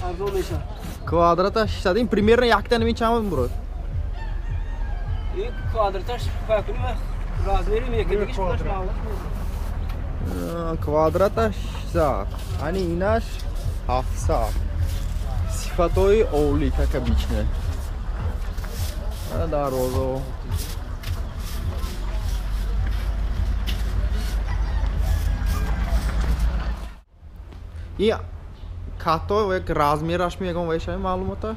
Арзон мешавад. Квадраташ 600. Ин примерно якта ними чанд мебурад? Ин квадраташ факунем размери мекунем, худаш маълум. Квадраташ 600. Ани инаш 700. Сифатҳои олӣ, как обычно. Ана дарвозаҳо. Ин катҳо як размераш мегон вайшави маълумоташ?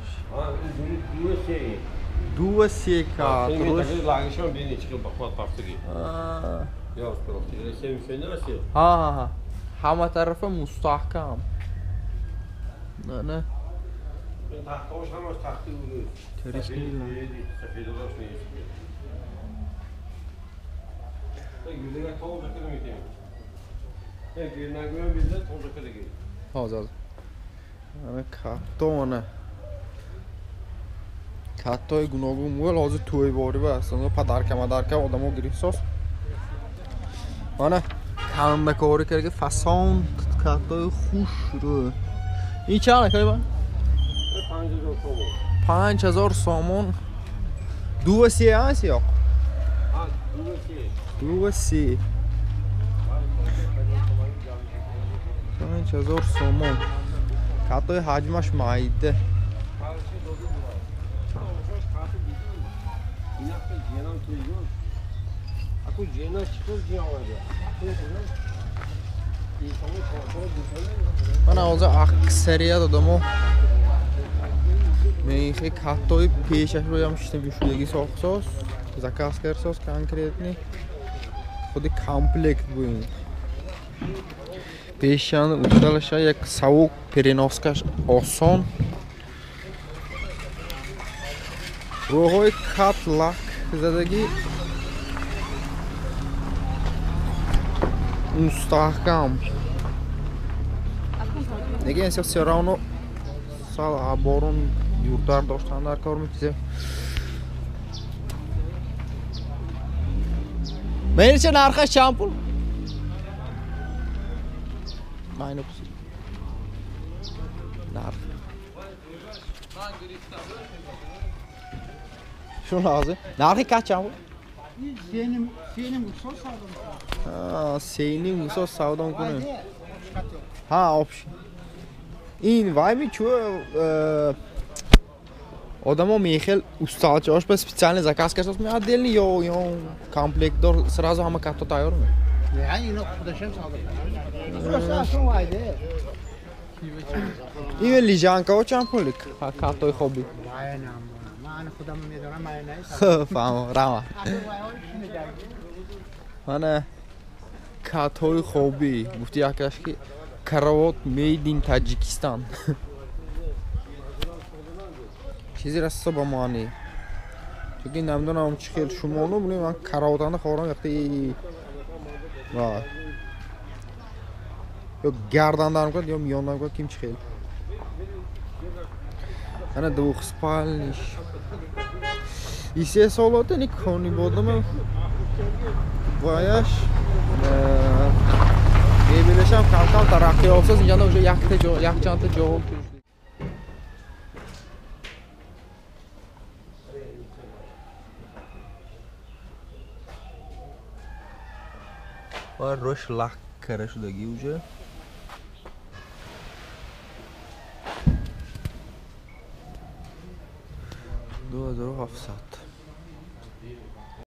2,3 кат. Ҳа, ҳама тарафа мустаҳкам. На. Ҳозир. Ана катто ана. Каттои гуногун мӯл ҳозир тӯйборӣ ба астанд. Падарка мадарка одамо гирифтсоз. Ана кандакорӣ карда фасон каттои хушрӯ. Ин чанд акай ба? 5000 сомон. 2,3 аст ёқ? 2,3. 5000 сомон. Каттои ҳаҷмаш майда. Мана ҳозир аксарият одамо мехе каттои пешашроям шудагӣ сохтсоз, заказ кардсоз конкретни худи комплект буин. Пешан усталаша як савук переноскаш осон. Роҳҳои кат лак задагӣ мустаҳкам. Лекин всё равно сал борон дуртар доштан дар кор мечизе. Менче нархаш чанд пул? Майна пул. Нарх. Шу лозим. Нархи кат чанд пул? Сеним усо савдо мекунем. Ҳа, общ. Ин вай ми чу одамо мехел усталчаош ба специально заказ кардос ми отдельный ё комплект дор сразу ҳама катто тайёр ми. Ин лижанкао чанд пулик? Каттои хоби. Фаҳмо, рама. Мана катҳои хобӣ гуфти якаш ки каравот made in Таҷикистан. Чизе расо ба маъни. Чунки намедонам чӣ хел шумону ман каравотанда хорам яхти ва ё гардандар мекунад ё миёндар мекунад ким чӣ хел. Ана двухспальниш. Истеҳсолоти ни кони бодама ваяш мебелашам кам-кам тараққӣ ёфтааст. Инҷанда уже якта ҷо, якчандта ҷо. Ва рӯш лак карда шудагӣ уже. 2700.